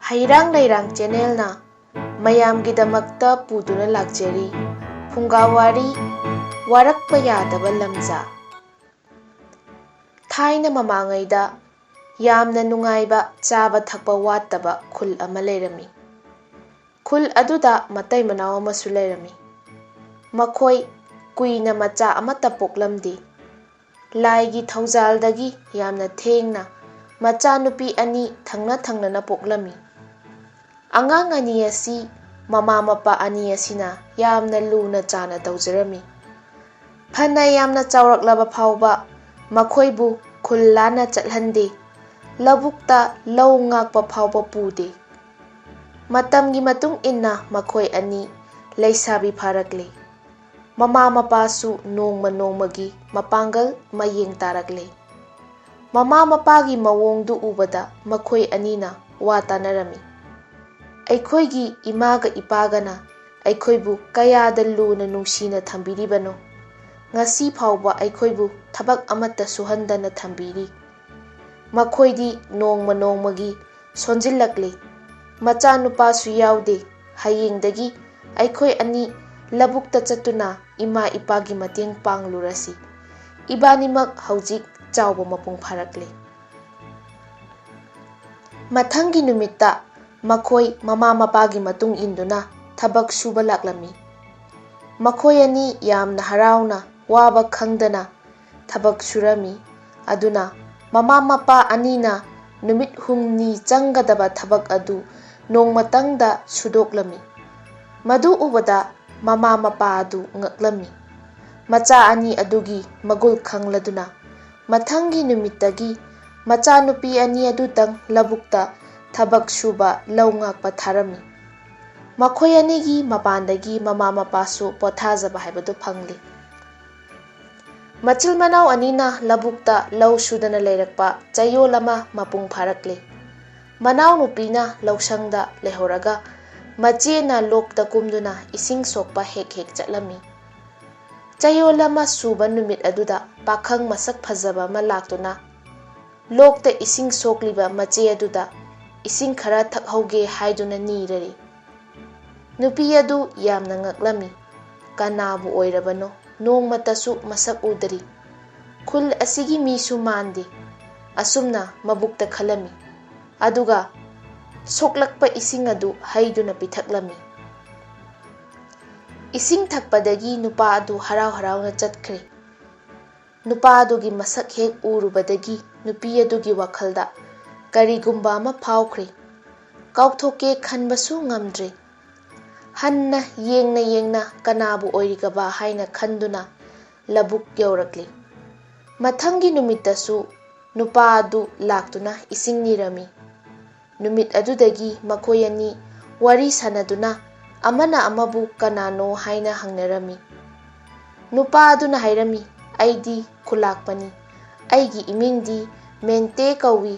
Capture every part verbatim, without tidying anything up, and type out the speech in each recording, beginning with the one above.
ꯍꯩꯔꯥꯡ ꯂꯩꯔꯥꯡ ꯆꯦꯅꯦꯜꯅ ꯃꯌꯥꯝꯒꯤꯗꯃꯛꯇ ꯄꯨꯗꯨꯅ ꯂꯥꯛꯆꯔꯤ ꯐꯨꯡꯒꯥ ꯋꯥꯔꯤ, ꯋꯥꯔꯛꯄ ꯌꯥꯗꯕ ꯂꯝꯖꯥ꯫ ꯊꯥꯏꯅ ꯃꯃꯥꯡꯉꯩꯗ ꯌꯥꯝꯅ ꯅꯨꯡꯉꯥꯏꯕ, ꯆꯥꯕ ꯊꯛꯄ ꯋꯥꯠꯇꯕ ꯈꯨꯜ ꯑꯃ ꯂꯩꯔꯝꯃꯤ꯫ ꯈꯨꯜ ꯑꯗꯨꯗ ꯃꯇꯩ ꯃꯅꯥꯎ ꯑꯃꯁꯨ ꯂꯩꯔꯝꯃꯤ꯫ ꯃꯈꯣꯏ ꯀꯨꯏꯅ ꯃꯆꯥ ꯑꯃꯠꯇ ꯄꯣꯛꯂꯝꯗꯦ꯫ ꯂꯥꯏꯒꯤ ꯊꯧꯖꯥꯜꯗꯒꯤ ꯌꯥꯝꯅ ꯊꯦꯡꯅ ꯃꯆꯥꯅꯨꯄꯤ ꯑꯅꯤ ꯊꯪꯅ ꯊꯪꯅꯅ ꯄꯣꯛꯂꯝꯃꯤ꯫ ꯑꯉꯥꯡ ꯑꯅꯤ ꯑꯁꯤ ꯃꯃꯥ ꯃꯄꯥ ꯑꯅꯤ ꯑꯁꯤꯅ ꯌꯥꯝꯅ ꯂꯨꯅ ꯆꯥꯅ ꯇꯧꯖꯔꯝꯃꯤ꯫ ꯐꯅ ꯌꯥꯝꯅ ꯆꯥꯎꯔꯛꯂꯕ ꯐꯥꯎꯕ ꯃꯈꯣꯏꯕꯨ ꯈꯨꯜ ꯂꯥꯟꯅ ꯆꯠꯍꯟꯗꯦ, ꯂꯧꯕꯨꯛꯇ ꯂꯧ ꯉꯥꯛꯄ ꯐꯥꯎꯕ ꯄꯨꯗꯦ꯫ ꯃꯇꯝꯒꯤ ꯃꯇꯨꯡ ꯏꯟꯅ ꯃꯈꯣꯏ ꯑꯅꯤ ꯂꯩꯁꯥꯕꯤ ꯐꯥꯔꯛꯂꯦ꯫ ꯃꯃꯥ ꯃꯄꯥꯁꯨ ꯅꯣꯡꯃ ꯅꯣꯡꯃꯒꯤ ꯃꯄꯥꯡꯒꯜ ꯃꯌꯦꯡ ꯇꯥꯔꯛꯂꯦ꯫ ꯃꯃꯥ ꯃꯄꯥꯒꯤ ꯃꯑꯣꯡꯗꯨ ꯎꯕꯗ ꯃꯈꯣꯏ ꯑꯅꯤꯅ ꯋꯥ ꯇꯥꯅꯔꯝꯃꯤ꯫ "ꯑꯩꯈꯣꯏꯒꯤ ꯏꯃꯥꯒ ꯏꯄꯥꯒꯅ ꯑꯩꯈꯣꯏꯕꯨ ꯀꯌꯥꯗ ꯂꯨꯅ ꯅꯨꯡꯁꯤꯅ ꯊꯝꯕꯤꯔꯤꯕꯅꯣ꯫ ꯉꯁꯤ ꯐꯥꯎꯕ ꯑꯩꯈꯣꯏꯕꯨ ꯊꯕꯛ ꯑꯃꯠꯇ ꯁꯨꯍꯟꯗꯅ ꯊꯝꯕꯤꯔꯤ꯫ ꯃꯈꯣꯏꯗꯤ ꯅꯣꯡꯃ ꯅꯣꯡꯃꯒꯤ ꯁꯣꯟꯖꯤꯜꯂꯛꯂꯤ꯫ ꯃꯆꯥꯅꯨꯄꯥꯁꯨ ꯌꯥꯎꯗꯦ꯫ ꯍꯌꯦꯡꯗꯒꯤ ꯑꯩꯈꯣꯏ ꯑꯅꯤ ꯂꯧꯕꯨꯛꯇ ꯆꯠꯇꯨꯅ ꯏꯃꯥ ꯏꯄꯥꯒꯤ ꯃꯇꯦꯡ ꯄꯥꯡꯂꯨꯔꯁꯤ꯫ ꯏꯕꯥꯅꯤꯃꯛ ꯍꯧꯖꯤꯛ ꯆꯥꯎꯕ ꯃꯄꯨꯡ ꯐꯥꯔꯛꯂꯦ꯫" ꯃꯊꯪꯒꯤ ꯅꯨꯃꯤꯠꯇ ꯃꯈꯣꯏ ꯃꯃꯥ ꯃꯄꯥꯒꯤ ꯃꯇꯨꯡ ꯏꯟꯗꯨꯅ ꯊꯕꯛ ꯁꯨꯕ ꯂꯥꯛꯂꯝꯃꯤ꯫ ꯃꯈꯣꯏ ꯑꯅꯤ ꯌꯥꯝꯅ ꯍꯔꯥꯎꯅ ꯋꯥꯕ ꯈꯪꯗꯅ ꯊꯕꯛ ꯁꯨꯔꯝꯃꯤ꯫ ꯑꯗꯨꯅ ꯃꯃꯥ ꯃꯄꯥ ꯑꯅꯤꯅ ꯅꯨꯃꯤꯠ ꯍꯨꯝꯅꯤ ꯆꯪꯒꯗꯕ ꯊꯕꯛ ꯑꯗꯨ ꯅꯣꯡꯃꯇꯪꯗ ꯁꯨꯗꯣꯛꯂꯝꯃꯤ꯫ ꯃꯗꯨ ꯎꯕꯗ ꯃꯃꯥ ꯃꯄꯥ ꯑꯗꯨ ꯉꯛꯂꯝꯃꯤ꯫ ꯃꯆꯥ ꯑꯅꯤ ꯑꯗꯨꯒꯤ ꯃꯒꯨꯜ ꯈꯪꯂꯗꯨꯅ ꯃꯊꯪꯒꯤ ꯅꯨꯃꯤꯠꯇꯒꯤ ꯃꯆꯥꯅꯨꯄꯤ ꯑꯅꯤ ꯑꯗꯨꯇꯪ ꯂꯧꯕꯨꯛꯇ ꯊꯕꯛ ꯁꯨꯕ, ꯂꯧ ꯉꯥꯛꯄ ꯊꯥꯔꯝꯃꯤ꯫ ꯃꯈꯣꯏ ꯑꯅꯤꯒꯤ ꯃꯄꯥꯟꯗꯒꯤ ꯃꯃꯥ ꯃꯄꯥꯁꯨ ꯄꯣꯊꯥꯖꯕ ꯍꯥꯏꯕꯗꯨ ꯐꯪꯂꯤ꯫ ꯃꯆꯤꯜ ꯃꯅꯥꯎ ꯑꯅꯤꯅ ꯂꯧꯕꯨꯛꯇ ꯂꯧ ꯁꯨꯗꯅ ꯂꯩꯔꯛꯄ ꯆꯌꯣꯜ ꯑꯃ ꯃꯄꯨꯡ ꯐꯥꯔꯛꯂꯦ꯫ ꯃꯅꯥꯎꯅꯨꯄꯤꯅ ꯂꯧꯁꯪꯗ ꯂꯩꯍꯧꯔꯒ ꯃꯆꯦꯅ ꯂꯣꯛꯇ ꯀꯨꯝꯗꯨꯅ ꯏꯁꯤꯡ ꯁꯣꯛꯄ ꯍꯦꯛ ꯍꯦꯛ ꯆꯠꯂꯝꯃꯤ꯫ ꯆꯌꯣꯜ ꯑꯃ ꯁꯨꯕ ꯅꯨꯃꯤꯠ ꯑꯗꯨꯗ ꯄꯥꯈꯪ ꯃꯁꯛ ꯐꯖꯕ ꯑꯃ ꯂꯥꯛꯇꯨꯅ ꯂꯣꯛꯇ ꯏꯁꯤꯡ ꯁꯣꯛꯂꯤꯕ ꯃꯆꯦ ꯑꯗꯨꯗ ꯏꯁꯤꯡ ꯈꯔ ꯊꯛꯍꯧꯒꯦ ꯍꯥꯏꯗꯨꯅ ꯅꯤꯔꯔꯤ꯫ ꯅꯨꯄꯤ ꯑꯗꯨ ꯌꯥꯝꯅ ꯉꯛꯂꯝꯃꯤ꯫ ꯀꯅꯥꯕꯨ ꯑꯣꯏꯔꯕꯅꯣ, ꯅꯣꯡꯃꯇꯁꯨ ꯃꯁꯛ ꯎꯗ꯭ꯔꯤ꯫ ꯈꯨꯜ ꯑꯁꯤꯒꯤ ꯃꯤꯁꯨ ꯃꯥꯟꯗꯦ꯫ ꯑꯁꯨꯝꯅ ꯃꯕꯨꯛꯇ ꯈꯜꯂꯝꯃꯤ꯫ ꯑꯗꯨꯒ ꯁꯣꯛꯂꯛꯄ ꯏꯁꯤꯡ ꯑꯗꯨ ꯍꯩꯗꯨꯅ ꯄꯤꯊꯛꯂꯝꯃꯤ꯫ ꯏꯁꯤꯡ ꯊꯛꯄꯗꯒꯤ ꯅꯨꯄꯥ ꯑꯗꯨ ꯍꯔꯥꯎ ꯍꯔꯥꯎꯅ ꯆꯠꯈ꯭ꯔꯦ꯫ ꯅꯨꯄꯥ ꯑꯗꯨꯒꯤ ꯃꯁꯛ ꯍꯦꯛ ꯎꯔꯨꯕꯗꯒꯤ ꯅꯨꯄꯤ ꯑꯗꯨꯒꯤ ꯋꯥꯈꯜꯗ ꯀꯔꯤꯒꯨꯝꯕ ꯑꯃ ꯐꯥꯎꯈ꯭ꯔꯦ꯫ ꯀꯥꯎꯊꯣꯛꯀꯦ ꯈꯟꯕꯁꯨ ꯉꯝꯗ꯭ꯔꯦ꯫ ꯍꯟꯅ ꯌꯦꯡꯅ ꯌꯦꯡꯅ ꯀꯅꯥꯕꯨ ꯑꯣꯏꯔꯤꯒꯕ ꯍꯥꯏꯅ ꯈꯟꯗꯨꯅ ꯂꯧꯕꯨꯛ ꯌꯧꯔꯛꯂꯤ꯫ ꯃꯊꯪꯒꯤ ꯅꯨꯃꯤꯠꯇꯁꯨ ꯅꯨꯄꯥ ꯑꯗꯨ ꯂꯥꯛꯇꯨꯅ ꯏꯁꯤꯡ ꯅꯤꯔꯝꯃꯤ꯫ ꯅꯨꯃꯤꯠ ꯑꯗꯨꯗꯒꯤ ꯃꯈꯣꯏ ꯑꯅꯤ ꯋꯥꯔꯤ ꯁꯥꯟꯅꯗꯨꯅ ꯑꯃꯅ ꯑꯃꯕꯨ ꯀꯅꯥꯅꯣ ꯍꯥꯏꯅ ꯍꯪꯅꯔꯝꯃꯤ꯫ ꯅꯨꯄꯥ ꯑꯗꯨꯅ ꯍꯥꯏꯔꯝꯃꯤ, "ꯑꯩꯗꯤ ꯈꯨꯂꯥꯛꯄꯅꯤ꯫ ꯑꯩꯒꯤ ꯏꯃꯤꯡꯗꯤ ꯃꯦꯟꯇꯦ ꯀꯧꯏ꯫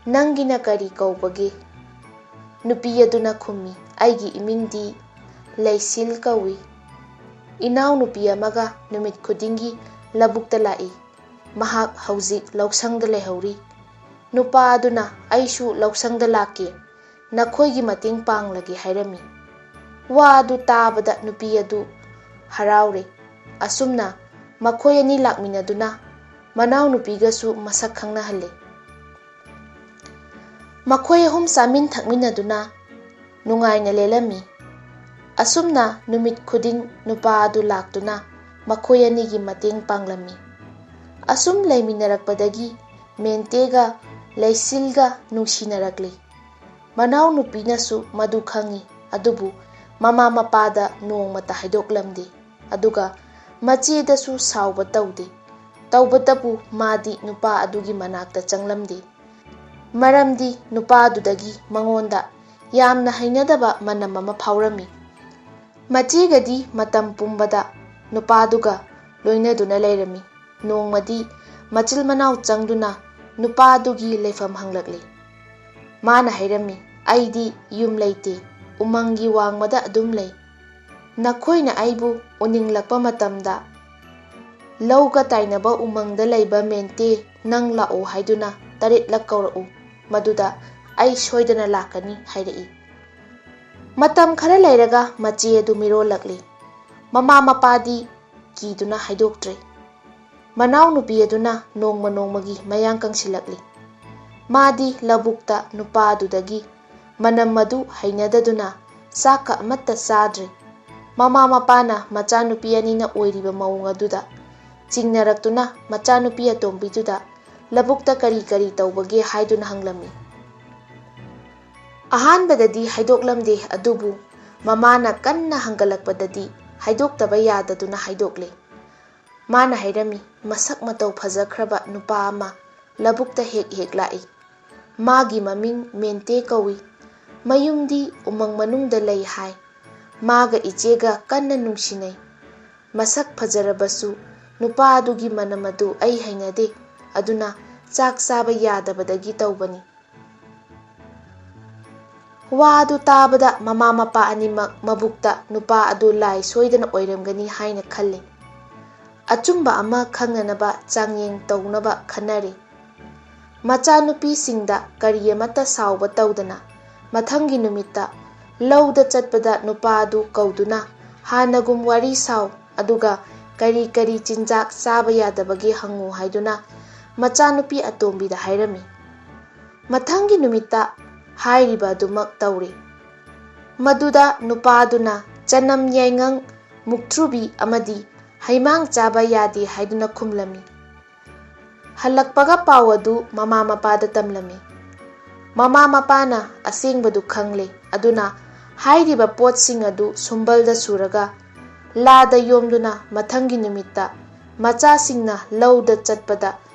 ꯅꯪꯒꯤꯅ ꯀꯔꯤ ꯀꯧꯕꯒꯦ?" ꯅꯨꯄꯤ ꯑꯗꯨꯅ ꯈꯨꯝꯃꯤ, "ꯑꯩꯒꯤ ꯏꯃꯤꯡꯗꯤ ꯂꯩꯁꯤꯜ ꯀꯧꯏ꯫ ꯏꯅꯥꯎꯅꯨꯄꯤ ꯑꯃꯒ ꯅꯨꯃꯤꯠ ꯈꯨꯗꯤꯡꯒꯤ ꯂꯧꯕꯨꯛꯇ ꯂꯥꯛꯏ꯫ ꯃꯍꯥꯛ ꯍꯧꯖꯤꯛ ꯂꯧꯁꯪꯗ ꯂꯩꯍꯧꯔꯤ꯫" ꯅꯨꯄꯥ ꯑꯗꯨꯅ, "ꯑꯩꯁꯨ ꯂꯧꯁꯪꯗ ꯂꯥꯛꯀꯦ, ꯅꯈꯣꯏꯒꯤ ꯃꯇꯦꯡ ꯄꯥꯡꯂꯒꯦ" ꯍꯥꯏꯔꯝꯃꯤ꯫ ꯋꯥ ꯑꯗꯨ ꯇꯥꯕꯗ ꯅꯨꯄꯤ ꯑꯗꯨ ꯍꯔꯥꯎꯔꯦ꯫ ꯑꯁꯨꯝꯅ ꯃꯈꯣꯏ ꯑꯅꯤ ꯂꯥꯛꯃꯤꯟꯅꯗꯨꯅ ꯃꯅꯥꯎꯅꯨꯄꯤꯒꯁꯨ ꯃꯁꯛ ꯈꯪꯅꯍꯜꯂꯦ꯫ ꯃꯈꯣꯏ ꯑꯍꯨꯝ ꯆꯥꯃꯤꯟ ꯊꯛꯃꯤꯟꯅꯗꯨꯅ ꯅꯨꯡꯉꯥꯏꯅ ꯂꯦꯜꯂꯝꯃꯤ꯫ ꯑꯁꯨꯝꯅ ꯅꯨꯃꯤꯠ ꯈꯨꯗꯤꯡ ꯅꯨꯄꯥ ꯑꯗꯨ ꯂꯥꯛꯇꯨꯅ ꯃꯈꯣꯏ ꯑꯅꯤꯒꯤ ꯃꯇꯦꯡ ꯄꯥꯡꯂꯝꯃꯤ꯫ ꯑꯁꯨꯝ ꯂꯩꯃꯤꯟꯅꯔꯛꯄꯗꯒꯤ ꯃꯦꯟꯇꯦꯒ ꯂꯩꯁꯤꯜꯒ ꯅꯨꯡꯁꯤꯅꯔꯛꯂꯤ꯫ ꯃꯅꯥꯎꯅꯨꯄꯤꯅꯁꯨ ꯃꯗꯨ ꯈꯪꯏ, ꯑꯗꯨꯕꯨ ꯃꯃꯥ ꯃꯄꯥꯗ ꯅꯣꯡꯃꯇ ꯍꯥꯏꯗꯣꯛꯂꯝꯗꯦ꯫ ꯑꯗꯨꯒ ꯃꯆꯦꯗꯁꯨ ꯁꯥꯎꯕ ꯇꯧꯗꯦ꯫ ꯇꯧꯕꯇꯕꯨ ꯃꯥꯗꯤ ꯅꯨꯄꯥ ꯑꯗꯨꯒꯤ ꯃꯅꯥꯛꯇ ꯆꯪꯂꯝꯗꯦ꯫ ꯃꯔꯝꯗꯤ ꯅꯨꯄꯥꯗꯨꯗꯒꯤ ꯃꯉꯣꯟꯗ ꯌꯥꯝꯅ ꯍꯩꯅꯗꯕ ꯃꯅꯝ ꯑꯃ ꯐꯥꯎꯔꯝꯃꯤ꯫ ꯃꯆꯦꯒꯗꯤ ꯃꯇꯝ ꯄꯨꯝꯕꯗ ꯅꯨꯄꯥꯗꯨꯒ ꯂꯣꯏꯅꯗꯨꯅ ꯂꯩꯔꯝꯃꯤ꯫ ꯅꯣꯡꯃꯗꯤ ꯃꯆꯤꯜ ꯃꯅꯥꯎ ꯆꯪꯗꯨꯅ ꯅꯨꯄꯥꯗꯨꯒꯤ ꯂꯩꯐꯝ ꯍꯪꯂꯛꯂꯤ꯫ ꯃꯥꯅ ꯍꯥꯏꯔꯝꯃꯤ, "ꯑꯩꯗꯤ ꯌꯨꯝ ꯂꯩꯇꯦ, ꯎꯃꯪꯒꯤ ꯋꯥꯡꯃꯗ ꯑꯗꯨꯝ ꯂꯩ꯫ ꯅꯈꯣꯏꯅ ꯑꯩꯕꯨ ꯎꯅꯤꯡꯂꯛꯄ ꯃꯇꯝꯗ ꯂꯧꯒ ꯇꯥꯏꯅꯕ ꯎꯃꯪꯗ ꯂꯩꯕ ꯃꯦꯟꯇꯦ ꯅꯪ ꯂꯥꯛꯎ ꯍꯥꯏꯗꯨꯅ ꯇꯔꯦꯠꯂꯛ ꯀꯧꯔꯛꯎ꯫ ꯃꯗꯨꯗ ꯑꯩ ꯁꯣꯏꯗꯅ ꯂꯥꯛꯀꯅꯤ" ꯍꯥꯏꯔꯛꯏ꯫ ꯃꯇꯝ ꯈꯔ ꯂꯩꯔꯒ ꯃꯆꯦ ꯑꯗꯨ ꯃꯤꯔꯣꯜꯂꯛꯂꯤ꯫ ꯃꯃꯥ ꯃꯄꯥꯗꯤ ꯀꯤꯗꯨꯅ ꯍꯥꯏꯗꯣꯛꯇ꯭ꯔꯦ꯫ ꯃꯅꯥꯎꯅꯨꯄꯤ ꯑꯗꯨꯅ ꯅꯣꯡꯃ ꯅꯣꯡꯃꯒꯤ ꯃꯌꯥꯡ ꯀꯪꯁꯤꯜꯂꯛꯂꯤ꯫ ꯃꯥꯗꯤ ꯂꯧꯕꯨꯛꯇ ꯅꯨꯄꯥ ꯑꯗꯨꯗꯒꯤ ꯃꯅꯝ ꯑꯗꯨ ꯍꯩꯅꯗꯗꯨꯅ ꯆꯥꯛꯀ ꯑꯃꯠꯇ ꯆꯥꯗ꯭ꯔꯦ꯫ ꯃꯃꯥ ꯃꯄꯥꯅ ꯃꯆꯥꯅꯨꯄꯤ ꯑꯅꯤꯅ ꯑꯣꯏꯔꯤꯕ ꯃꯑꯣꯡ ꯑꯗꯨꯗ ꯆꯤꯡꯅꯔꯛꯇꯨꯅ ꯃꯆꯥꯅꯨꯄꯤ ꯑꯇꯣꯝꯕꯤꯗꯨꯗ ꯂꯧꯕꯨꯛꯇ ꯀꯔꯤ ꯀꯔꯤ ꯇꯧꯕꯒꯦ ꯍꯥꯏꯗꯨꯅ ꯍꯪꯂꯝꯃꯤ꯫ ꯑꯍꯥꯟꯕꯗꯗꯤ ꯍꯥꯏꯗꯣꯛꯂꯝꯗꯦ, ꯑꯗꯨꯕꯨ ꯃꯃꯥꯅ ꯀꯟꯅ ꯍꯪꯒꯠꯂꯛꯄꯗꯗꯤ ꯍꯥꯏꯗꯣꯛꯇꯕ ꯌꯥꯗꯗꯨꯅ ꯍꯥꯏꯗꯣꯛꯂꯦ꯫ ꯃꯥꯅ ꯍꯥꯏꯔꯝꯃꯤ, "ꯃꯁꯛ ꯃꯇꯧ ꯐꯖꯈ꯭ꯔꯕ ꯅꯨꯄꯥ ꯑꯃ ꯂꯧꯕꯨꯛꯇ ꯍꯦꯛ ꯍꯦꯛ ꯂꯥꯛꯏ꯫ ꯃꯥꯒꯤ ꯃꯃꯤꯡ ꯃꯦꯟꯇꯦ ꯀꯧꯏ꯫ ꯃꯌꯨꯝꯗꯤ ꯎꯃꯪ ꯃꯅꯨꯡꯗ ꯂꯩ ꯍꯥꯏ꯫ ꯃꯥꯒ ꯏꯆꯦꯒ ꯀꯟꯅ ꯅꯨꯡꯁꯤꯅꯩ꯫ ꯃꯁꯛ ꯐꯖꯔꯕꯁꯨ ꯅꯨꯄꯥ ꯑꯗꯨꯒꯤ ꯃꯅꯝ ꯑꯗꯨ ꯑꯩ ꯍꯩꯅꯗꯦ꯫ ꯑꯗꯨꯅ ꯆꯥꯛ ꯆꯥꯕ ꯌꯥꯗꯕꯗꯒꯤ ꯇꯧꯕꯅꯤ"꯫ ꯋꯥ ꯑꯗꯨ ꯇꯥꯕꯗ ꯃꯃꯥ ꯃꯄꯥ ꯑꯅꯤꯃꯛ ꯃꯕꯨꯛꯇ ꯅꯨꯄꯥ ꯑꯗꯨ ꯂꯥꯏ ꯁꯣꯏꯗꯅ ꯑꯣꯏꯔꯝꯒꯅꯤ ꯍꯥꯏꯅ ꯈꯜꯂꯤ꯫ ꯑꯆꯨꯝꯕ ꯑꯃ ꯈꯪꯅꯅꯕ ꯆꯥꯡꯌꯦꯡ ꯇꯧꯅꯕ ꯈꯟꯅꯔꯤ꯫ ꯃꯆꯥꯅꯨꯄꯤꯁꯤꯡꯗ ꯀꯔꯤ ꯑꯃꯠꯇ ꯁꯥꯎꯕ ꯇꯧꯗꯅ ꯃꯊꯪꯒꯤ ꯅꯨꯃꯤꯠꯇ ꯂꯧꯗ ꯆꯠꯄꯗ ꯅꯨꯄꯥ ꯑꯗꯨ ꯀꯧꯗꯨꯅ ꯍꯥꯟꯅꯒꯨꯝ ꯋꯥꯔꯤ ꯁꯥꯎ, ꯑꯗꯨꯒ ꯀꯔꯤ ꯀꯔꯤ ꯆꯤꯟꯖꯥꯛ ꯆꯥꯕ ꯌꯥꯗꯕꯒꯦ ꯍꯪꯉꯨ ꯍꯥꯏꯗꯨꯅ ꯃꯆꯥꯅꯨꯄꯤ ꯑꯇꯣꯝꯕꯤꯗ ꯍꯥꯏꯔꯝꯃꯤ꯫ ꯃꯊꯪꯒꯤ ꯅꯨꯃꯤꯠꯇ ꯍꯥꯏꯔꯤꯕ ꯑꯗꯨꯃꯛ ꯇꯧꯔꯦ꯫ ꯃꯗꯨꯗ ꯅꯨꯄꯥꯗꯨꯅ ꯆꯅꯝ, ꯌꯥꯏꯉꯪ, ꯃꯨꯛꯊ꯭ꯔꯨꯕꯤ ꯑꯃꯗꯤ ꯍꯩꯃꯥꯡ ꯆꯥꯕ ꯌꯥꯗꯦ ꯍꯥꯏꯗꯨꯅ ꯈꯨꯝꯂꯝꯃꯤ꯫ ꯍꯜꯂꯛꯄꯒ ꯄꯥꯎ ꯑꯗꯨ ꯃꯃꯥ ꯃꯄꯥꯗ ꯇꯝꯂꯝꯃꯤ꯫ ꯃꯃꯥ ꯃꯄꯥꯅ ꯑꯁꯦꯡꯕꯗꯨ ꯈꯪꯂꯦ, ꯑꯗꯨꯅ ꯍꯥꯏꯔꯤꯕ ꯄꯣꯠꯁꯤꯡ ꯑꯗꯨ ꯁꯨꯝꯕꯜꯗ ꯁꯨꯔꯒ ꯂꯥꯗ ꯌꯣꯝꯗꯨꯅ ꯃꯊꯪꯒꯤ ꯅꯨꯃꯤꯠꯇ ꯃꯆꯥꯁꯤꯡꯅ ꯂꯧꯗ ꯆꯠꯄꯗ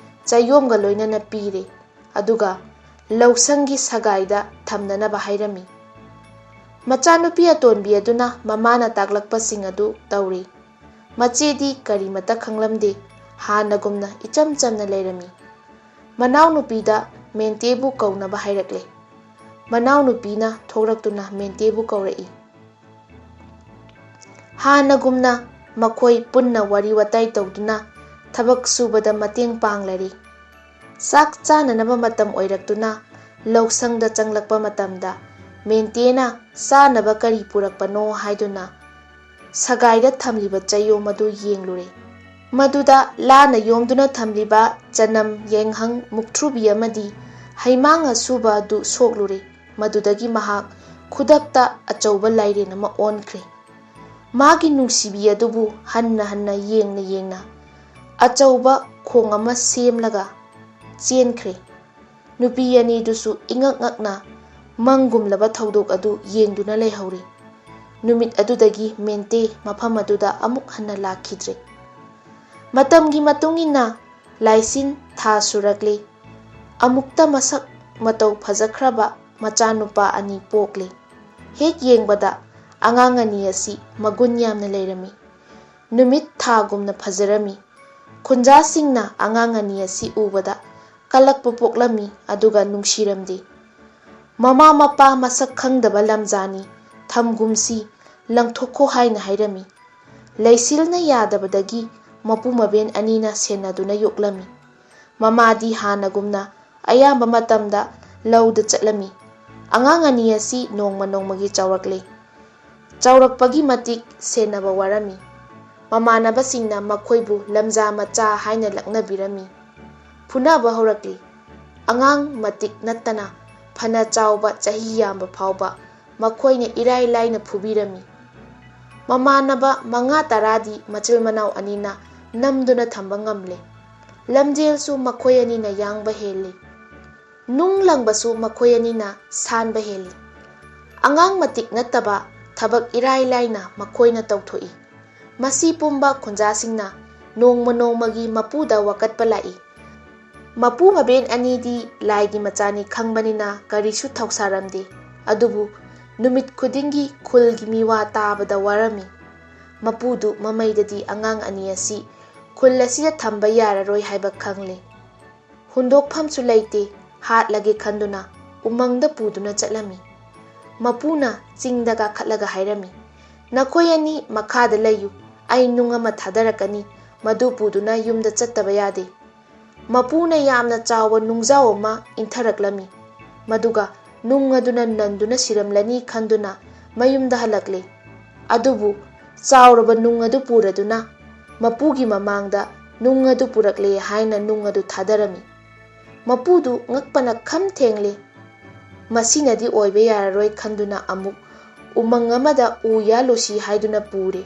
ꯆꯌꯣꯝꯒ ꯂꯣꯏꯅꯅ ꯄꯤꯔꯦ꯫ ꯑꯗꯨꯒ ꯂꯧꯁꯪꯒꯤ ꯁꯒꯥꯏꯗ ꯊꯝꯅꯅꯕ ꯍꯥꯏꯔꯝꯃꯤ꯫ ꯃꯆꯥꯅꯨꯄꯤ ꯑꯇꯣꯟꯕꯤ ꯑꯗꯨꯅ ꯃꯃꯥꯅ ꯇꯥꯛꯂꯛꯄꯁꯤꯡ ꯑꯗꯨ ꯇꯧꯔꯤ꯫ ꯃꯆꯦꯗꯤ ꯀꯔꯤꯃꯠꯇ ꯈꯪꯂꯝꯗꯦ, ꯍꯥꯟꯅꯒꯨꯝꯅ ꯏꯆꯝ ꯆꯝꯅ ꯂꯩꯔꯝꯃꯤ꯫ ꯃꯅꯥꯎꯅꯨꯄꯤꯗ ꯃꯦꯟꯇꯦꯕꯨ ꯀꯧꯅꯕ ꯍꯥꯏꯔꯛꯂꯦ꯫ ꯃꯅꯥꯎꯅꯨꯄꯤꯅ ꯊꯣꯛꯂꯛꯇꯨꯅ ꯃꯦꯟꯇꯦꯕꯨ ꯀꯧꯔꯛꯏ꯫ ꯍꯥꯟꯅꯒꯨꯝꯅ ꯃꯈꯣꯏ ꯄꯨꯟꯅ ꯋꯥꯔꯤ ꯋꯥꯇꯥꯏ ꯇꯧꯗꯨꯅ ꯊꯕꯛ ꯁꯨꯕꯗ ꯃꯇꯦꯡ ꯄꯥꯡꯂꯔꯤ꯫ ꯆꯥꯛ ꯆꯥꯅꯅꯕ ꯃꯇꯝ ꯑꯣꯏꯔꯛꯇꯨꯅ ꯂꯧꯁꯪꯗ ꯆꯪꯂꯛꯄ ꯃꯇꯝꯗ ꯃꯦꯟꯇꯦꯅ ꯆꯥꯅꯕ ꯀꯔꯤ ꯄꯨꯔꯛꯄꯅꯣ ꯍꯥꯏꯗꯨꯅ ꯁꯒꯥꯏꯗ ꯊꯝꯂꯤꯕ ꯆꯌꯣꯝ ꯑꯗꯨ ꯌꯦꯡꯂꯨꯔꯦ꯫ ꯃꯗꯨꯗ ꯂꯥꯅ ꯌꯣꯝꯗꯨꯅ ꯊꯝꯂꯤꯕ ꯆꯅꯝ, ꯌꯦꯡꯍꯪ, ꯃꯨꯛꯊ꯭ꯔꯨꯕꯤ ꯑꯃꯗꯤ ꯍꯩꯃꯥꯡ ꯑꯁꯨꯕ ꯑꯗꯨ ꯁꯣꯛꯂꯨꯔꯦ꯫ ꯃꯗꯨꯗꯒꯤ ꯃꯍꯥꯛ ꯈꯨꯗꯛꯇ ꯑꯆꯧꯕ ꯂꯥꯏꯔꯦꯟ ꯑꯃ ꯑꯣꯟꯈ꯭ꯔꯦ꯫ ꯃꯥꯒꯤ ꯅꯨꯡꯁꯤꯕꯤ ꯑꯗꯨꯕꯨ ꯍꯟꯅ ꯍꯟꯅ ꯌꯦꯡꯅ ꯌꯦꯡꯅ ꯑꯆꯧꯕ ꯈꯣꯡ ꯑꯃ ꯁꯦꯝꯂꯒ ꯆꯦꯟꯈ꯭ꯔꯦ꯫ ꯅꯨꯄꯤ ꯑꯅꯤꯗꯨꯁꯨ ꯏꯉꯛ ꯉꯛꯅ ꯃꯪꯒꯨꯝꯂꯕ ꯊꯧꯗꯣꯛ ꯑꯗꯨ ꯌꯦꯡꯗꯨꯅ ꯂꯩꯍꯧꯔꯤ꯫ ꯅꯨꯃꯤꯠ ꯑꯗꯨꯗꯒꯤ ꯃꯦꯟꯇꯦ ꯃꯐꯝ ꯑꯗꯨꯗ ꯑꯃꯨꯛ ꯍꯟꯅ ꯂꯥꯛꯈꯤꯗ꯭ꯔꯦ꯫ ꯃꯇꯝꯒꯤ ꯃꯇꯨꯡ ꯏꯟꯅ ꯂꯥꯏꯁꯤꯟ ꯊꯥ ꯁꯨꯔꯛꯂꯤ꯫ ꯑꯃꯨꯛꯇ ꯃꯁꯛ ꯃꯇꯧ ꯐꯖꯈ꯭ꯔꯕ ꯃꯆꯥꯅꯨꯄꯥ ꯑꯅꯤ ꯄꯣꯛꯂꯤ꯫ ꯍꯦꯛ ꯌꯦꯡꯕꯗ ꯑꯉꯥꯡ ꯑꯅꯤ ꯑꯁꯤ ꯃꯒꯨꯟ ꯌꯥꯝꯅ ꯂꯩꯔꯝꯃꯤ꯫ ꯅꯨꯃꯤꯠ ꯊꯥꯒꯨꯝꯅ ꯐꯖꯔꯝꯃꯤ꯫ ꯈꯨꯟꯖꯥꯁꯤꯡꯅ ꯑꯉꯥꯡ ꯑꯅꯤ ꯑꯁꯤ ꯎꯕꯗ ꯀꯂꯛꯄ ꯄꯣꯛꯂꯝꯃꯤ, ꯑꯗꯨꯒ ꯅꯨꯡꯁꯤꯔꯝꯗꯦ꯫ ꯃꯃꯥ ꯃꯄꯥ ꯃꯁꯛ ꯈꯪꯗꯕ ꯂꯝꯖꯥꯅꯤ, ꯊꯝꯒꯨꯝꯁꯤ, ꯂꯪꯊꯣꯛꯈꯣ ꯍꯥꯏꯅ ꯍꯥꯏꯔꯝꯃꯤ꯫ ꯂꯩꯁꯤꯜꯅ ꯌꯥꯗꯕꯗꯒꯤ ꯃꯄꯨ ꯃꯕꯦꯟ ꯑꯅꯤꯅ ꯁꯦꯟꯅꯗꯨꯅ ꯌꯣꯛꯂꯝꯃꯤ꯫ ꯃꯃꯥꯗꯤ ꯍꯥꯟꯅꯒꯨꯝꯅ ꯑꯌꯥꯝꯕ ꯃꯇꯝꯗ ꯂꯧꯗ ꯆꯠꯂꯝꯃꯤ꯫ ꯑꯉꯥꯡ ꯑꯅꯤ ꯑꯁꯤ ꯅꯣꯡꯃ ꯅꯣꯡꯃꯒꯤ ꯆꯥꯎꯔꯛꯂꯦ꯫ ꯆꯥꯎꯔꯛꯄꯒꯤ ꯃꯇꯤꯛ ꯁꯦꯟꯅꯕ ꯋꯥꯔꯝꯃꯤ꯫ ꯃꯃꯥꯟꯅꯕꯁꯤꯡꯅ ꯃꯈꯣꯏꯕꯨ ꯂꯝꯖꯥ ꯃꯆꯥ ꯍꯥꯏꯅ ꯂꯛꯅꯕꯤꯔꯝꯃꯤ꯫ ꯐꯨꯅꯕ ꯍꯧꯔꯛꯂꯤ꯫ ꯑꯉꯥꯡ ꯃꯇꯤꯛ ꯅꯠꯇꯅ ꯐꯅ ꯆꯥꯎꯕ, ꯆꯍꯤ ꯌꯥꯝꯕ ꯐꯥꯎꯕ ꯃꯈꯣꯏꯅ ꯏꯔꯥꯏ ꯂꯥꯏꯅ ꯐꯨꯕꯤꯔꯝꯃꯤ꯫ ꯃꯃꯥꯟꯅꯕ ꯃꯉꯥ ꯇꯔꯥꯗꯤ ꯃꯆꯤꯜ ꯃꯅꯥꯎ ꯑꯅꯤꯅ ꯅꯝꯗꯨꯅ ꯊꯝꯕ ꯉꯝꯂꯦ꯫ ꯂꯝꯖꯦꯜꯁꯨ ꯃꯈꯣꯏ ꯑꯅꯤꯅ ꯌꯥꯡꯕ ꯍꯦꯜꯂꯤ꯫ ꯅꯨꯡ ꯂꯪꯕꯁꯨ ꯃꯈꯣꯏ ꯑꯅꯤꯅ ꯁꯥꯟꯕ ꯍꯦꯜꯂꯤ꯫ ꯑꯉꯥꯡ ꯃꯇꯤꯛ ꯅꯠꯇꯕ ꯊꯕꯛ ꯏꯔꯥꯏ ꯂꯥꯏꯅ ꯃꯈꯣꯏꯅ ꯇꯧꯊꯣꯛꯏ꯫ ꯃꯁꯤ ꯄꯨꯝꯕ ꯈꯨꯟꯖꯥꯁꯤꯡꯅ ꯅꯣꯡꯃ ꯅꯣꯡꯃꯒꯤ ꯃꯄꯨꯗ ꯋꯥꯀꯠꯄ ꯂꯥꯛꯏ꯫ ꯃꯄꯨ ꯃꯕꯦꯟ ꯑꯅꯤꯗꯤ ꯂꯥꯏꯒꯤ ꯃꯆꯥꯅꯤ ꯈꯪꯕꯅꯤꯅ ꯀꯔꯤꯁꯨ ꯊꯧꯁꯥꯔꯝꯗꯦ꯫ ꯑꯗꯨꯕꯨ ꯅꯨꯃꯤꯠ ꯈꯨꯗꯤꯡꯒꯤ ꯈꯨꯜꯒꯤ ꯃꯤꯋꯥ ꯇꯥꯕꯗ ꯋꯥꯔꯝꯃꯤ꯫ ꯃꯄꯨꯗꯨ ꯃꯃꯩꯗꯗꯤ ꯑꯉꯥꯡ ꯑꯅꯤ ꯑꯁꯤ ꯈꯨꯜ ꯑꯁꯤꯗ ꯊꯝꯕ ꯌꯥꯔꯔꯣꯏ ꯍꯥꯏꯕ ꯈꯪꯂꯦ꯫ ꯍꯨꯟꯗꯣꯛꯐꯝꯁꯨ ꯂꯩꯇꯦ, ꯍꯥꯠꯂꯒꯦ ꯈꯟꯗꯨꯅ ꯎꯃꯪꯗ ꯄꯨꯗꯨꯅ ꯆꯠꯂꯝꯃꯤ꯫ ꯃꯄꯨꯅ ꯆꯤꯡꯗ ꯀꯥꯈꯠꯂꯒ ꯍꯥꯏꯔꯝꯃꯤ, "ꯅꯈꯣꯏ ꯑꯅꯤ ꯃꯈꯥꯗ ꯂꯩꯌꯨ, ꯑꯩ ꯅꯨꯡ ꯑꯃ ꯊꯥꯗꯔꯛꯀꯅꯤ, ꯃꯗꯨ ꯄꯨꯗꯨꯅ ꯌꯨꯝꯗ ꯆꯠꯇꯕ ꯌꯥꯗꯦ"꯫ ꯃꯄꯨꯅ ꯌꯥꯝꯅ ꯆꯥꯎꯕ ꯅꯨꯡꯖꯥꯎ ꯑꯃ ꯏꯟꯊꯔꯛꯂꯝꯃꯤ꯫ ꯃꯗꯨꯒ ꯅꯨꯡ ꯑꯗꯨꯅ ꯅꯟꯗꯨꯅ ꯁꯤꯔꯝꯂꯅꯤ ꯈꯟꯗꯨꯅ ꯃꯌꯨꯝꯗ ꯍꯜꯂꯛꯂꯦ꯫ ꯑꯗꯨꯕꯨ ꯆꯥꯎꯔꯕ ꯅꯨꯡ ꯑꯗꯨ ꯄꯨꯔꯗꯨꯅ ꯃꯄꯨꯒꯤ ꯃꯃꯥꯡꯗ ꯅꯨꯡ ꯑꯗꯨ ꯄꯨꯔꯛꯂꯦ ꯍꯥꯏꯅ ꯅꯨꯡ ꯑꯗꯨ ꯊꯥꯗꯔꯝꯃꯤ꯫ ꯃꯄꯨꯗꯨ ꯉꯛꯄꯅ ꯈꯝ ꯊꯦꯡꯂꯦ꯫ ꯃꯁꯤꯅꯗꯤ ꯑꯣꯏꯕ ꯌꯥꯔꯔꯣꯏ ꯈꯟꯗꯨꯅ ꯑꯃꯨꯛ ꯎꯃꯪ ꯑꯃꯗ ꯎ ꯌꯥꯜꯂꯨꯁꯤ ꯍꯥꯏꯗꯨꯅ ꯄꯨꯔꯦ꯫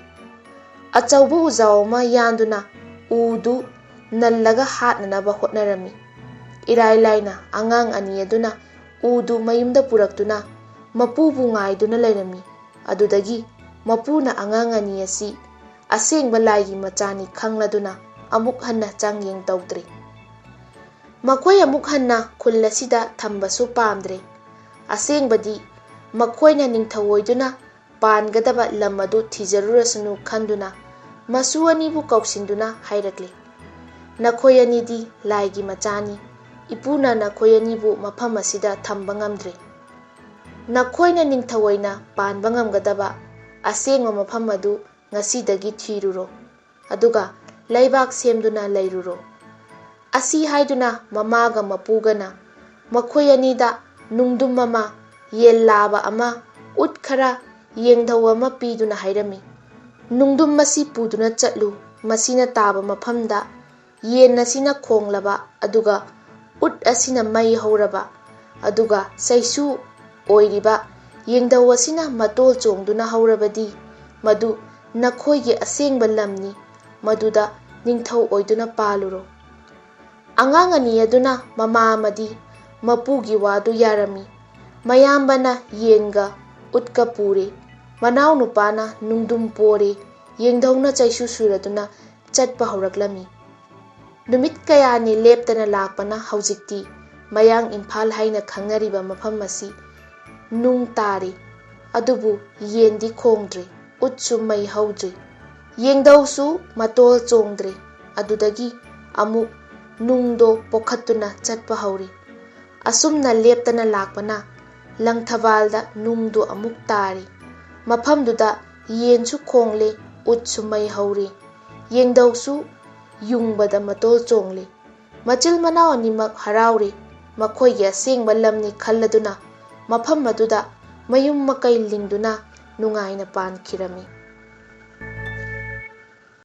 ꯑꯆꯧꯕ ꯎꯖꯥꯎ ꯑꯃ ꯌꯥꯟꯗꯨꯅ ꯎꯗꯨ ꯅꯜꯂꯒ ꯍꯥꯠꯅꯅꯕ ꯍꯣꯠꯅꯔꯝꯃꯤ꯫ ꯏꯔꯥꯏ ꯂꯥꯏꯅ ꯑꯉꯥꯡ ꯑꯅꯤ ꯑꯗꯨꯅ ꯎꯗꯨ ꯃꯌꯨꯝꯗ ꯄꯨꯔꯛꯇꯨꯅ ꯃꯄꯨꯕꯨ ꯉꯥꯏꯗꯨꯅ ꯂꯩꯔꯝꯃꯤ꯫ ꯑꯗꯨꯗꯒꯤ ꯃꯄꯨꯅ ꯑꯉꯥꯡ ꯑꯅꯤ ꯑꯁꯤ ꯑꯁꯦꯡꯕ ꯂꯥꯏꯒꯤ ꯃꯆꯥꯅꯤ ꯈꯪꯂꯗꯨꯅ ꯑꯃꯨꯛ ꯍꯟꯅ ꯆꯥꯡꯌꯦꯡ ꯇꯧꯗ꯭ꯔꯦ꯫ ꯃꯈꯣꯏ ꯑꯃꯨꯛ ꯍꯟꯅ ꯈꯨꯜ ꯑꯁꯤꯗ ꯊꯝꯕꯁꯨ ꯄꯥꯝꯗ꯭ꯔꯦ꯫ ꯑꯁꯦꯡꯕꯗꯤ ꯃꯈꯣꯏꯅ ꯅꯤꯡꯊꯧ ꯑꯣꯏꯗꯨꯅ ꯄꯥꯟꯒꯗꯕ ꯂꯝ ꯑꯗꯨ ꯊꯤꯖꯔꯨꯔꯁꯅꯨ ꯈꯟꯗꯨꯅ ꯃꯁꯨ ꯑꯅꯤꯕꯨ ꯀꯧꯁꯤꯟꯗꯨꯅ ꯍꯥꯏꯔꯛꯂꯦ, "ꯅꯈꯣꯏ ꯑꯅꯤꯗꯤ ꯂꯥꯏꯒꯤ ꯃꯆꯥꯅꯤ꯫ ꯏꯄꯨꯅ ꯅꯈꯣꯏ ꯑꯅꯤꯕꯨ ꯃꯐꯝ ꯑꯁꯤꯗ ꯊꯝꯕ ꯉꯝꯗ꯭ꯔꯦ꯫ ꯅꯈꯣꯏꯅ ꯅꯤꯡꯊꯧ ꯑꯣꯏꯅ ꯄꯥꯟꯕ ꯉꯝꯒꯗꯕ ꯑꯁꯦꯡꯕ ꯃꯐꯝ ꯑꯗꯨ ꯉꯁꯤꯗꯒꯤ ꯊꯤꯔꯨꯔꯣ꯫ ꯑꯗꯨꯒ ꯂꯩꯕꯥꯛ ꯁꯦꯝꯗꯨꯅ ꯂꯩꯔꯨꯔꯣ"꯫ ꯑꯁꯤ ꯍꯥꯏꯗꯨꯅ ꯃꯃꯥꯒ ꯃꯄꯨꯒꯅ ꯃꯈꯣꯏ ꯑꯅꯤꯗ ꯅꯨꯡꯗꯨꯝ ꯑꯃ, ꯌꯦꯟ ꯂꯥꯕ ꯑꯃ, ꯎꯠ ꯈꯔ, ꯌꯦꯡꯙꯧ ꯑꯃ ꯄꯤꯗꯨꯅ ꯍꯥꯏꯔꯝꯃꯤ, "ꯅꯨꯡꯗꯨꯝ ꯑꯁꯤ ꯄꯨꯗꯨꯅ ꯆꯠꯂꯨ꯫ ꯃꯁꯤꯅ ꯇꯥꯕ ꯃꯐꯝꯗ ꯌꯦꯟ ꯑꯁꯤꯅ ꯈꯣꯡꯂꯕ, ꯑꯗꯨꯒ ꯎꯠ ꯑꯁꯤꯅ ꯃꯩ ꯍꯧꯔꯕ, ꯑꯗꯨꯒ ꯆꯩꯁꯨ ꯑꯣꯏꯔꯤꯕ ꯌꯦꯡꯙꯧ ꯑꯁꯤꯅ ꯃꯇꯣꯜ ꯆꯣꯡꯗꯨꯅ ꯍꯧꯔꯕꯗꯤ, ꯃꯗꯨ ꯅꯈꯣꯏꯒꯤ ꯑꯁꯦꯡꯕ ꯂꯝꯅꯤ, ꯃꯗꯨꯗ ꯅꯤꯡꯊꯧ ꯑꯣꯏꯗꯨꯅ ꯄꯥꯜꯂꯨꯔꯣ"꯫ ꯑꯉꯥꯡ ꯑꯅꯤ ꯑꯗꯨꯅ ꯃꯃꯥ ꯑꯃꯗꯤ ꯃꯄꯨꯒꯤ ꯋꯥꯗꯨ ꯌꯥꯔꯝꯃꯤ꯫ ꯃꯌꯥꯝꯕꯅ ꯌꯦꯟꯒ ꯎꯠꯀ ꯄꯨꯔꯦ꯫ ꯃꯅꯥꯎꯅꯨꯄꯥꯅ ꯅꯨꯡꯗꯨꯝ ꯄꯣꯔꯦ꯫ ꯌꯦꯡꯙꯧꯅ ꯆꯩꯁꯨ ꯁꯨꯔꯗꯨꯅ ꯆꯠꯄ ꯍꯧꯔꯛꯂꯝꯃꯤ꯫ ꯅꯨꯃꯤꯠ ꯀꯌꯥꯅꯤ ꯂꯦꯞꯇꯅ ꯂꯥꯛꯄꯅ ꯍꯧꯖꯤꯛꯇꯤ ꯃꯌꯥꯡ ꯏꯝꯐꯥꯜ ꯍꯥꯏꯅ ꯈꯪꯅꯔꯤꯕ ꯃꯐꯝ ꯑꯁꯤ ꯅꯨꯡ ꯇꯥꯔꯦ꯫ ꯑꯗꯨꯕꯨ ꯌꯦꯟꯗꯤ ꯈꯣꯡꯗ꯭ꯔꯦ, ꯎꯠꯁꯨ ꯃꯩ ꯍꯧꯗ꯭ꯔꯦ, ꯌꯦꯡꯙꯧꯁꯨ ꯃꯇꯣꯜ ꯆꯣꯡꯗ꯭ꯔꯦ꯫ ꯑꯗꯨꯗꯒꯤ ꯑꯃꯨꯛ ꯅꯨꯡꯗꯣ ꯄꯣꯈꯠꯇꯨꯅ ꯆꯠꯄ ꯍꯧꯔꯦ꯫ ꯑꯁꯨꯝꯅ ꯂꯦꯞꯇꯅ ꯂꯥꯛꯄꯅ ꯂꯪꯊꯕꯥꯜꯗ ꯅꯨꯡꯗꯨ ꯑꯃꯨꯛ ꯇꯥꯔꯦ꯫ ꯃꯐꯝꯗꯨꯗ ꯌꯦꯟꯁꯨ ꯈꯣꯡꯂꯦ, ꯎꯠꯁꯨ ꯃꯩ ꯍꯧꯔꯦ, ꯌꯦꯡꯙꯧꯁꯨ ꯌꯨꯡꯕꯗ ꯃꯇꯣꯜ ꯆꯣꯡꯂꯦ꯫ ꯃꯆꯤꯜ ꯃꯅꯥꯎ ꯑꯅꯤꯃꯛ ꯍꯔꯥꯎꯔꯦ꯫ ꯃꯈꯣꯏꯒꯤ ꯑꯁꯦꯡꯕ ꯂꯝꯅꯤ ꯈꯜꯂꯗꯨꯅ ꯃꯐꯝ ꯑꯗꯨꯗ ꯃꯌꯨꯝ ꯃꯀꯩ ꯂꯤꯡꯗꯨꯅ ꯅꯨꯡꯉꯥꯏꯅ ꯄꯥꯟꯈꯤꯔꯝꯃꯤ꯫